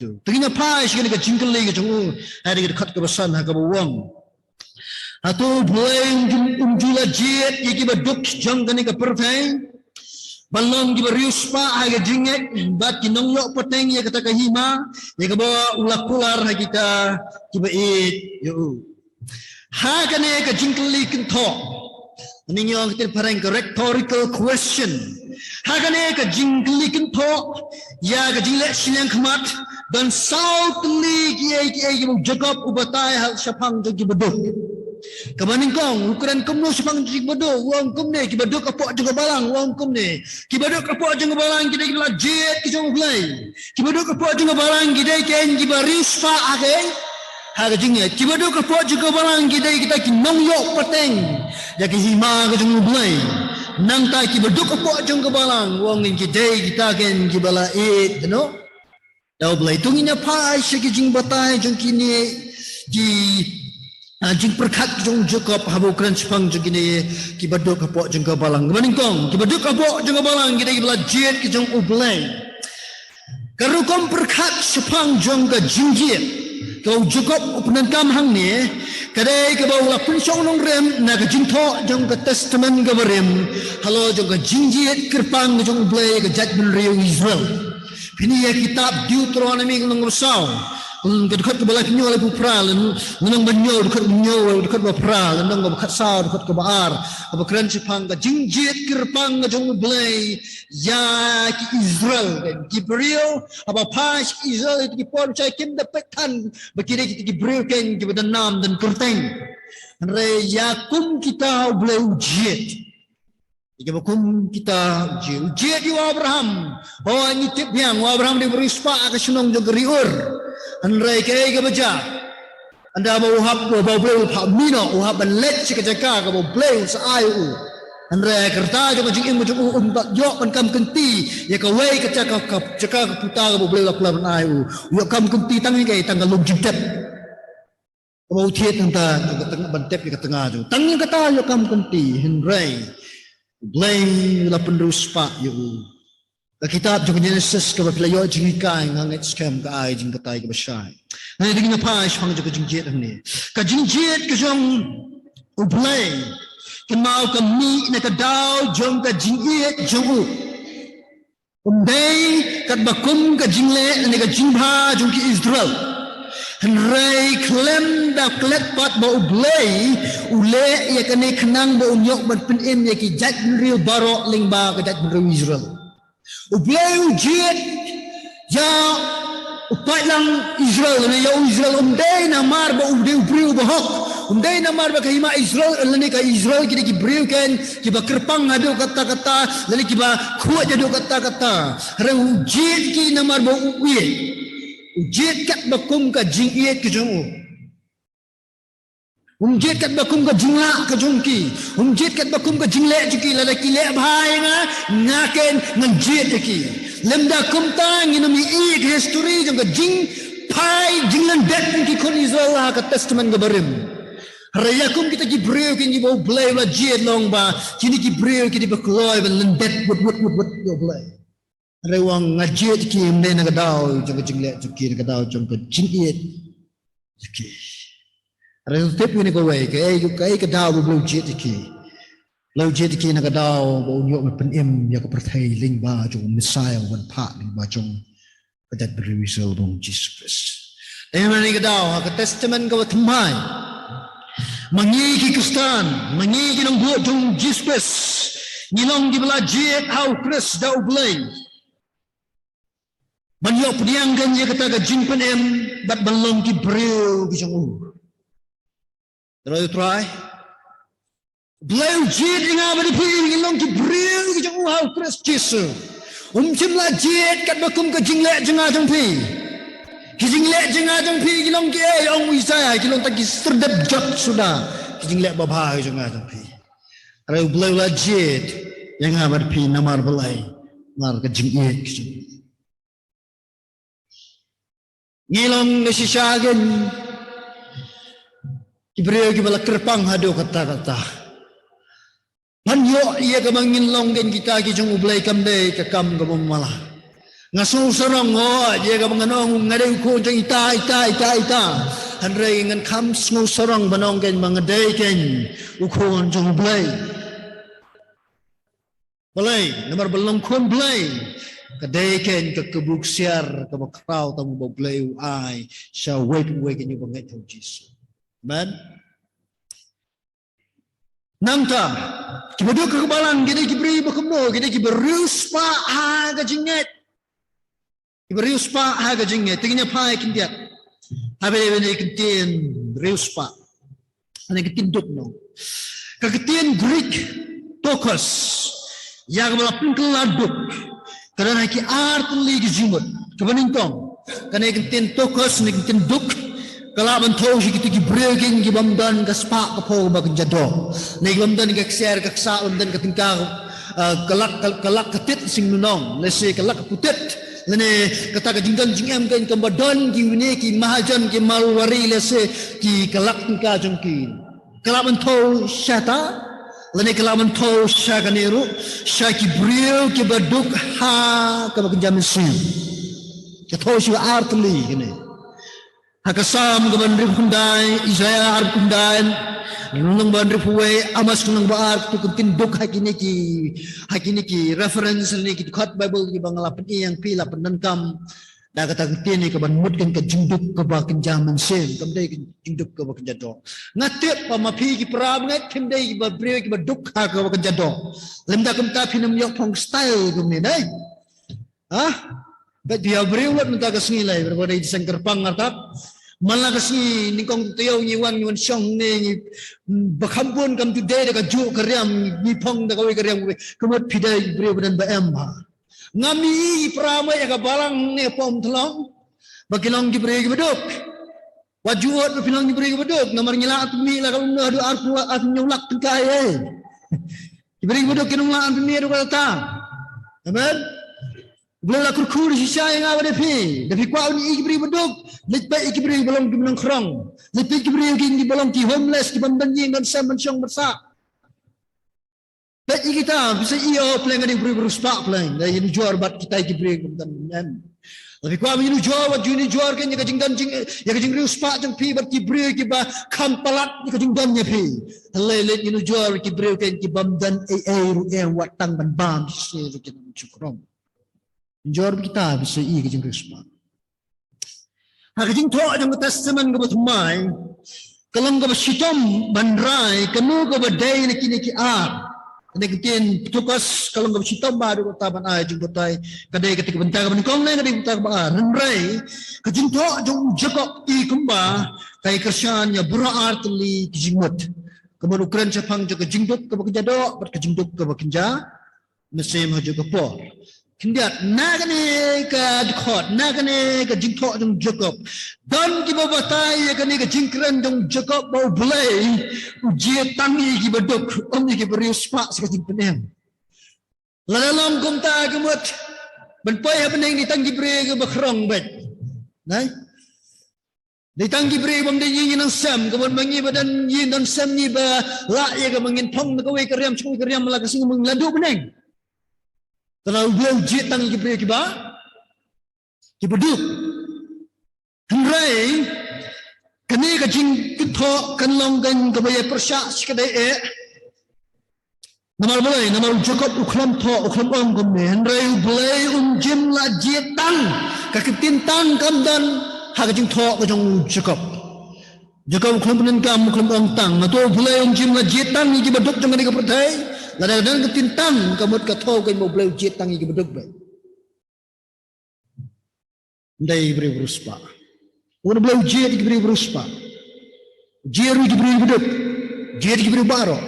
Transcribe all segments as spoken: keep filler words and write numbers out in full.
Te ngin ïa phai sha kane ka jingkylli ka jong u, ha kane ka dkhot kaba san ha kaba u ong, hato U Blei um ju la jied ïa kiba duk jong kane ka pyrthei ban long kiba riewspah ha ka jingngeit bad ki nongïoh pateng ïa kata ka hima ïa kaba u la kular ha kita kiba ïeit ïa u? Ha kane ka jingkylli kynthoh, ngi ong ha ka ktien phareng ka rhetorical question. Ha kane ka jingkylli kynthoh ïa ka jingleh shiliang khmat, don saw tylli kiei kiei kiba u Jakob u batai ha shaphang jong kiba duk. Kaba nyngkong, u kren kumno shaphang jong kiba duk? U ong kumne, kiba duk hapoh jong ka balang, u ong kumne, kiba duk hapoh jong ka balang ki dei ki la jied ki jong U Blei. Kiba duk hapoh jong ka balang ki dei ken kiba riewspah ha ka, ha ka jingngeit. Kiba duk hapoh jong ka balang ki dei kita ki nongïoh pateng ïa ka hima ka jong U Blei. Nangta kiba duk hapoh jong ka balang, u ong ki dei kita ken kiba la ïeit, you know, da U Blei. To ngin ïa phai sha ki jingbatai jong kine ki, ah, jingpyrkhat jong u Jakob haba u kren shaphang jong kine kiba duk hapoh jong ka balang. Kaba nyngkong, kiba duk hapoh jong ka balang ki dei kiba la jied ki jong U Blei. Ka rukom pyrkhat shaphang jong ka jingjied kaba u Jakob u pyndonkam hangne ka dei kaba u la pynshong nongrim na ka jingthoh jong ka Testament kaba rim halor jong ka jingjied kyrpang jong U Blei ka jaitbynriew Israel. Phin ïa kitab Deuteronomi lynnong kaba saw, ka dkhot kaba laiphew hynñiew, laiphew phra, lynnong ba hynñiew, dkhot hynñiew, dkhot ba phra, lynnong kaba khatsaw, dkhot kaba ar, kaba kren shaphang ka jingjied kyrpang ka jong U Blei ïa ki Israel, ken ki briew haba phai sha ki Israel, ïa ki por shai kim da peit than ba ki dei ki briew ken kiba don nam don kyrteng. Hynrei ïa kum kita U Blei u jied. Ïa kiba kum kita u jied, u jied ïa u Abraham. Ba u ngi tip biang u Abraham dei u riewspah ha ka shnong jong ka ri Ur. Hynrei kaei kaba jia? Ynda ba u hap, ba U Blei u phah mih noh, u hap ban leit sha ka jaka kaba U Blei u sa ai u. Hynrei ha ka rta jong ka jingim jong u, um pat ïoh ban kam kynti ïa kawei ka jaka, ka jaka ka puta kaba U Blei u la pynlong ban ai u. U ïoh kam kynti tang ïa kaei? Tang ka lum jingtep. Kaba u thied hangta, ka tnga, ban tep ïa ka tnga jong u. Tang ïa kata u ïoh kam kynti, hynrei U Blei u la pynriewspah ïa u. Ka kitab jong ka Genesis kaba phi la ïoh jinghikai, nga ngeit skhem ka ai jingbatai kaba shai. Nga ngeit dei ngin ïa phai shaphang jong ka jingjied hangne. Ka jingjied ka jong U Blei, kynmaw, ka mih na ka daw jong ka jingïeit jong u. Um dei katba kum ka jingleh ne ka jingbha jong ki Israel. Hynrei khlem da klet pat ba U Blei u leh ïa kane khnang ba un ïoh ban pynim ïa ki jaitbynriew baroh lyngba ka jaitbynriew Israel. U Blei u jied ïa u paidlang Israel, ne ïa u Israel, um dei namar ba u dei u briew ba hok. Um dei namar ba ka hima Israel, lane ka Israel ki dei ki briew ken kiba kyrpang haduh katta katta, lane kiba khuid haduh katta katta. Hynrei u jied ki namar ba u ïeit. U jied katba kum ka jingïeit ka jong u. Um jied katba kum ka jinglah ka jong ki. Um jied katba kum ka jingleh jong ki, lada ki leh bha ïa nga, nga ken ngan jied ïa ki. Lymda kumta ngin ym ïohi ïa ka history jong ka jingphai jinglyndet jong ki khun Israel ha ka Testament kaba rim. Hynrei ïa kum kita ki briew kin, kiba U Blei u la jied long ba kine ki briew ki dei ba kloi ban lyndet wut wut wut wut ïa U Blei. Hynrei u ong nga jied ïa ki ym dei na ka daw jong ka jingleh jong ki, na ka daw jong ka jingïeit jong ki. Hynrei to tip ïa kane kawei, kaei, kaei ka daw ba U Blei u jied ïa ki. U Blei u jied ïa ki na ka daw ba un ïoh ban pynim ïa ka pyrthei lyngba jong u Messiah uban phah lyngba jong ka jaitbynriew Israel jong u Jisu Khrist. Dei namar kane ka daw ha ka Testament kaba thymmai, ma ngi ki Khristan, ma ngi ki nongbud jong u Jisu Khrist, ngi long kiba la jied ha u Khrist da U Blei ban ïoh pdiang kein ïa kata ka jingpynim bad ban long ki briew ki jong u. Trai, trai. U Blei u jied ïa nga bad ïa phi ngin long ki briew ki jong u ha u Khrist Jisu. Um shym la jied katba kum ka jingleh jong nga jong phi. Ki jingleh jong nga jong phi ki long kiei? Ong u Isaiah, ki long tang ki syrdep jot suda ki jingleh babha jong nga jong phi. Hynrei U Blei u la jied ïa nga bad phi namar balei? Namar ka jingïeit ka jong u. Ngi long ne shisha kein ki briew kiba la kyrpang haduh katta katta. Ban ïoh ïa kaba ngin long kein kita ki jong U Blei kam dei ka kam kaba mala. Nga sngewsarong, oh, ïa kaba ngan ong nga dei u khun jong ita, ita, ita, ita. Hynrei ngan kham sngewsarong ban ong kein ba nga dei kein u khun jong U Blei. Balei, namar ba long khun Blei ka dei kein ka kabu ksiar kaba khraw tang ba U Blei u ai sha uwei pa uwei kein uba ngeit ha U Jisu. Amen. Nangta, kiba duk ha ka balang ki dei ki briew ba kumno, ki dei kiba riewspah ha ka jingngeit. Kiba riewspah ha ka jingngeit. Te ngin ïa phai khyndiat ha kane ka ktien riewspah. Kane ka ktien duk, no. Ka ktien Greek, tochos, ïa kaba la pynkylla duk, ka don ha ki ar tylli ki jingmut. Kaba nyngkong, kane ka ktien tochos ne ka ktien duk ka lah ban thew sha kito ki briew kein ki bym don ka spah ka phew kaba kynja doh, ne ki bym don ka ksiar ka ksah, bym don ka tyngka, ah, ka lak, ka, ka lak ka tit sing nunong, lehse ka lak ka putit, lane kata ka jingdon jingem kein kaba don kiwei ki mahajon ki marwari, lehse ki ka lak tyngka jong ki. Ka lah ban thew sha ta, lane ka lah ban thew sha kane ruh, sha ki briew kiba duk ha kaba kynja mynsiem. Ka thew sha ar tylli kane. Ha ka Salm kaba hynriewphew khyndai, Isaiah arphew khyndai, lynnong ba hynriewphew wei, Amos lynnong ba ar, kato ka ktien duk ha kine ki, ha kine ki reference lane ki dkhot Bible kiba nga la pyni ïa phi, la pyndonkam da kata ka ktien kaba mut kein ka jingduk kaba kynja mynsiem, kam dei ka jingduk kaba kynja doh. Nga tip ba ma phi ki para bangeit phim dei kiba briew kiba duk ha kaba kynja doh. Lymda kumta phin ym ïoh phong style kumne, dei? Ha? Bad phi ïa briew lut mynta ka sngi, lai, ba dei seng kyrpang artat. Man la ka sngi nyngkong taïew ngi wan, ngi wan shong ne ngi, mm, ba kham bun kam ju dei da kajuh ka riam, ngi phong da kawei ka riam kawei. Ka mut phi dei briew ba don ba em ha. Ngam i i para ma ïa ka balang ne pom thlong ba ki long ki briew kiba duk. Wat ju ot ba phi long ki briew kiba duk, namar ngi la pynmih la ka long haduh arphew, arphew hynñiew lak tyngka ei. Ki briew kiba duk ki nang la pynmih haduh katta. Amen. U Blei la kyrkhu da shisha ïa nga bad ïa phi. Da phi kwah ban i ki briew kiba duk, leit peit ïa ki briew ba long ki nongkhrong. Leit peit ki briew ki, ki ba long ki homeless, ki bym don ïing don sem ban shong ban sah. Peit ïa kita, phi sa i, oh, pleng, nga dei u briew ba riewspah, pleng. Nga ïanujor bad kita ki briew ki bym don, em. Lada phi kwah ban ïanujor, wat ju ïanujor kein ïa ka jingdon jing, ïa ka jingriewspah jong phi bad ki briew kiba kham palat ïa ka jingdon jong phi. Hynrei leit ïanujor ki briew kein ki bym don ei ei ruh, em, wat tang ban bam shisha ruh kin ym ju khrong. Ïanujor bad kita, phi sa i ka jingriewspah. Ha ka Jingthoh jong ka Testament kaba Thymmai, ka long kaba shitom ban rai kano kaba dei na kine ki ar. Kane ka ktien tochos ka long kaba shitom bha haduh katta ban ai jingbatai. Ka dei kata ka bynta kaba nyngkong ne ka dei bynta kaba ar. Hynrei ka Jingthoh jong u Jakob i kumba ka ïa kyrshan ïa baroh ar tylli ki jingmut. Ka mut u kren shaphang jong ka jingduk kaba kynja doh bad ka jingduk kaba kynja mynsiem ha kajuh ka por. Khyndiat, na kane ka dkhot, na kane ka Jingthoh jong u Jakob, don kiba batai ïa kane ka jingkren jong u Jakob ba U Blei u jied tang ïa kiba duk, ym ïa kiba riewspah, sa ka jingpynim. Lada long kumta ka mut ban poi ha bneng dei tang ki briew kiba khrong beit. Nai? Dei tang ki briew bym don ïing don sem, ka mut ma ngi ba don ïing don sem ngi ba lah ïa kaba ngin phong na kawei ka riam sha kawei ka riam, la ka sngi ba ngin la duh bneng. Tang U Blei u jied tang ïa ki briew kiba, kiba duk. Hynrei kane ka Jingthoh kan long kan kaba ïa pyrshah shikatdei eh. Namar balei, namar u Jakob u khlem thoh, u khlem ong kumne, hynrei U Blei um jim la jied tang, ka ktien tang kam don ha ka Jingthoh ka jong u Jakob. Jakob u khlem pyndonkam, u khlem ong tang, hato U Blei um jim la jied tang ïa kiba duk jong kane ka pyrthei? Lada ka don ka ktien tang, ka mut ka thew kein ba U Blei u jied tang ïa kiba duk beit. Ym dei ki briew ba riewspah. U Blei u jied ïa ki briew ba riewspah. U jied ruh ïa ki briew ba duk. U jied ïa ki briew baroh.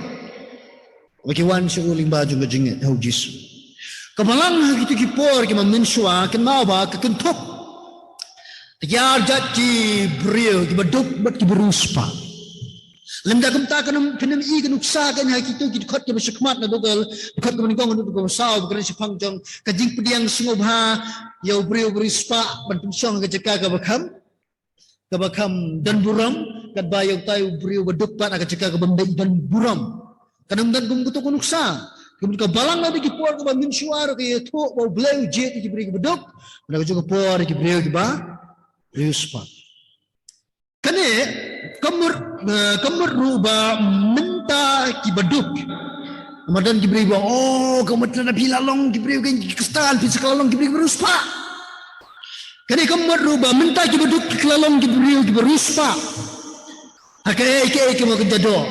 Ba ki wan sha u lyngba jong ka jingngeit ha u Jisu. Ka balang ha kito ki por ki ma mynshuwa, kynmaw ba ka kynthup ïa ki ar jait ki briew, kiba duk bad kiba riewspah. Lymda kumta kan ym, phin ym i ka nuksa kein ha kito ki dkhot kiba shakhmat, naduh ka dkhot kaba nyngkong haduh kaba saw, ba kren shaphang jong ka jingpdiang sngewbha ïa u briew ba riewspah ban pynshong ha ka jaka kaba kham, kaba kham don burom, katba ïa utai u briew ba duk pat ha ka jaka kaba ym dei don burom. Kan ym don kum kato ka nuksa. Ka mut ka balang na ki por kaba mynshuwa ruh ka ïathuh ba U Blei u jied ïa ki briew kiba duk. Bad ka jong ka por ïa ki briew kiba riewspah. Kane ka mut, eh, ka mut ruh ba mynta kiba duk. Namar don ki briew ba, oh, ka mut lada phi la long ki briew ki khristan, phi sa ka la long ki briew kiba riewspah. Kane ka mut ruh ba mynta kiba duk ki la long ki briew kiba riewspah. Ha kaei kaei kaba ki da doh.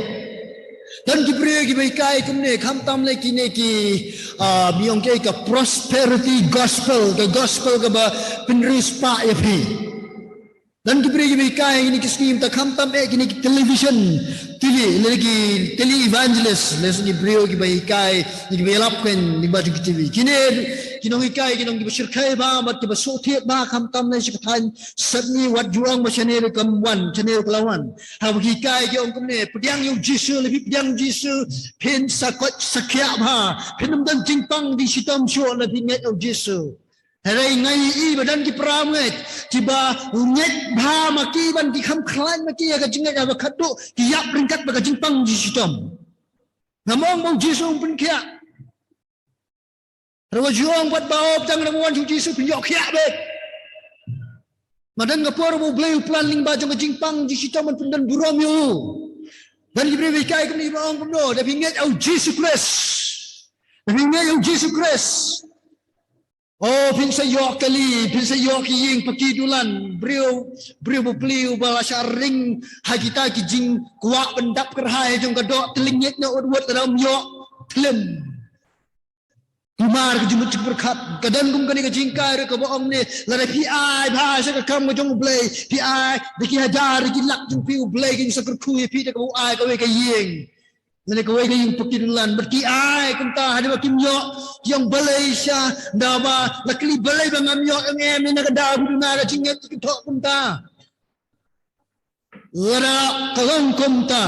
Don ki briew kiba hikai kumne, khamtam lei kine ki, ah, ba ong ki ka prosperity gospel, ka gospel kaba pynriewspah ïa phi. Don ki briew kiba hikai kine ki sngi, te khamtam eh kine ki television, T V, lei ki tele evangelist, lei ki briew kiba hikai, kiba ïalap kane lyngba jong ki T V. Kine ki nonghikai, ki nong kiba shyrkhei bha, bad kiba sngewthuh bha, khamtam lei sha ka thaiñ Sydney, wat ju ong ba shane ruh kam wan, shane ruh ka la wan. Haba ki hikai ki ong kumne, pdiang ïa U Jisu, lada phi pdiang U Jisu, phin sa koit sa khiah bha, phin ym don jingpang jingshitom shuh lada phi ngeit ïa U Jisu. Hynrei nga ïohi ba don ki para ngeit kiba ngeit bha ma ki, ban ki kham khlaiñ ma ki ïa ka jingngeit haba khatduh ki ïap ryngkat bad ka jingpang jingshitom. Ngam ong ba U Jisu un pynkhiah. Hynrei wat ju ong pat ba, oh, tang haba wan U Jisu phin ïoh khiah beit. Namar don ka por ba U Blei u plan lyngba jong ka jingpang jingshitom ban pyndon burom ïa u. Don ki briew ba hikai kumne, ba ong kumno, lada phi ngeit ïa U Jisu Khrist, lada phi ngeit ïa U Jisu Khrist, oh, phin sa ïoh kali, phin sa ïoh ki ïing paki dulan. Briew, briew bapli uba la shah ring ha kita ki jingkwah ban dap kyrhai jong ka doh, tylli ngeit noh wut wut, lada ym ïoh, khlem. Kumar ka jingmut jingpyrkhat. Ka don kum kane ka jinghikai ruh kaba ong ne, lada phi ai bha sha ka kam ka jong U Blei, phi ai da ki hajar, da ki lak jong phi, U Blei un sa kyrkhu ïa phi da kaba u ai kawei ka ïing, lane kawei ka ïing paki dulan. Bad ki ai kumta, hadien ba kim ïoh, ki ong balei sha, naba la kylli balei ba ngam ïoh, ong em, na ka daw phi duna ka jingngeit, ki thoh kumta. Lada ka long kumta,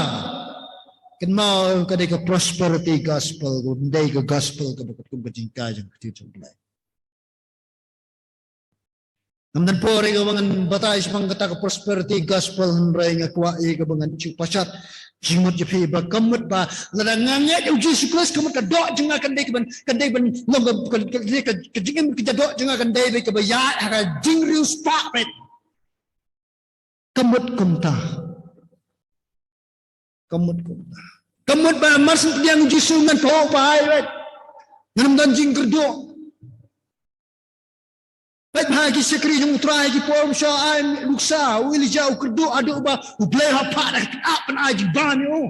kynmaw ka dei ka prosperity gospel, ka dei ka gospel kaba katkum ka jinghikai jong ka ktien jong U Blei. Ngam don por ïa kaba ngan batai shaphang kata ka prosperity gospel, hynrei nga kwah ïa kaba ngan shu pashat jingmut ïa phi ba ka mut ba lada nga ngeit ïa U Jisu Khrist, ka mut ka doh jong nga kan dei kaban, kan dei ban long ka, ka, ka, ka, ka jingim ka doh jong nga kan dei ba kaba ïaid ha ka jingriewspah beit. Ka mut kumta. Ka mut kumta. Ka mut ba mar shu pdiang U Jisu ngan pynpaw bha ïa u. Ngan ym don jingkyrduh. Peit bha ki shakri jong U Trai ki por, um shah ai nuksa, u Elijah u kyrduh haduh ba U Blei u hap phah da ka ktien ban ai jingbam ïa u.